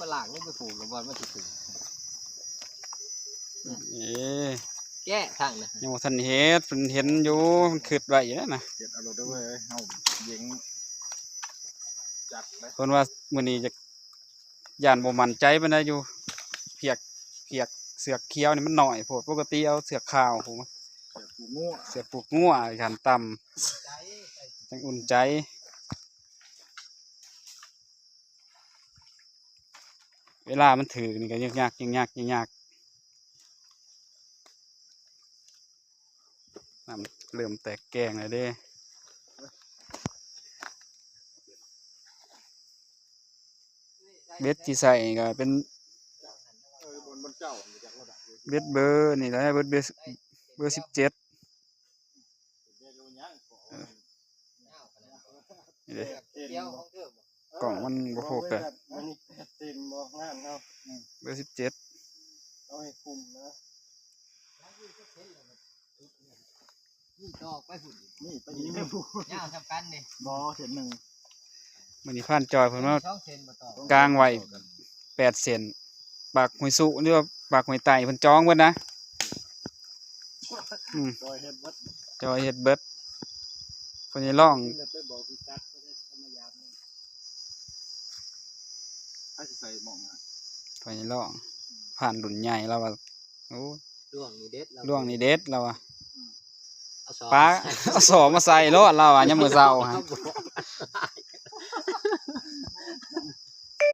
ມາລ້າງ ຍັງໄປຜູກລະບ່ອນມັນຊິຂຶ້ນ. ເອີ ແກະທາງນະ ຍັງບໍ່ທັນເຮັດ ເພິ່ນເຫັນຢູ່ ເພິ່ນຄິດໄວ້ຢູ່ນະ. ເຮັດເອົາໂລດເດີເວີຍ ເຮົາເຢັງຈັດເລີຍ. ເພິ່ນວ່າມື້ນີ້ຈະ ຢ້ານບໍ່ໝັ້ນໃຈປານໃດຢູ່ ເຜືອກ ເຜືອກເສືອກຂຽວນີ້ມັນໜ້ອຍໂພດ ປົກກະຕິເອົາເສືອກຂາວພຸ້ນ ເສືອກຜູກງົວ ເສືອກຜູກງົວ ຄັນຕ່ຳ ຈັ່ງອຸ່ນໃຈ. ເວລາມັນຖືກນີ້ກໍຍຶກຍັກ ຍຶກຍັກ ຍຶກຍັກ. ນ້ຳເລີ່ມແຕກແກ້ງແລ້ວເດ້. ເບັດທີ່ໃສ່ກໍເປັນເບັດເບີນີ້ແຫຼະ ເບີ ເບີສິບເຈັດ. ເອີ ນີ້ເດ້ ກ້ອງມັນບໍ່ໂຟກັສ. ເບີສິບເຈັດ ເອົາໃຫ້ຄຸມນະ. ນີ້ຕໍ່ໄປພຸ້ນ ນີ້ໄປອີກ ຍາວສ່ຳກັນເດ້. ບໍ່ ເສັ້ນໜຶ່ງ. ມື້ນີ້ພານຈ່ອຍເພິ່ນມາ ສອງເສັ້ນບໍ່ຕໍ່ ກາງໄວ້ແປດເສັ້ນ. ປາກຫ້ວຍສຸ ຫຼືວ່າປາກຫ້ວຍໄຕ້ ເພິ່ນຈອງເບິດນະ. ອືມ ຈ່ອຍເຮັດເບິດ ຈ່ອຍເຮັດເບິດ. ເພິ່ນຊິລອງ ໄປບອກພິກັດ ເພິ່ນໄດ້ເຂົ້າມາຢາມ. ໃຜຊິໃສ່ໝ້ອງນະ? ເພິ່ນຊິລອງ ພານລຸ້ນໃຫຍ່ລາວວ່າ. ໂອ້ ລວງນີ້ເດັດ ລາວ ລວງນີ້ເດັດລາວວ່າ. ອືມ ເອົາສອມ ປາ ເອົາສອມມາໃສ່ໂລດລາວວ່າ ຍາມມື້ເຊົ້າຫັ້ນ.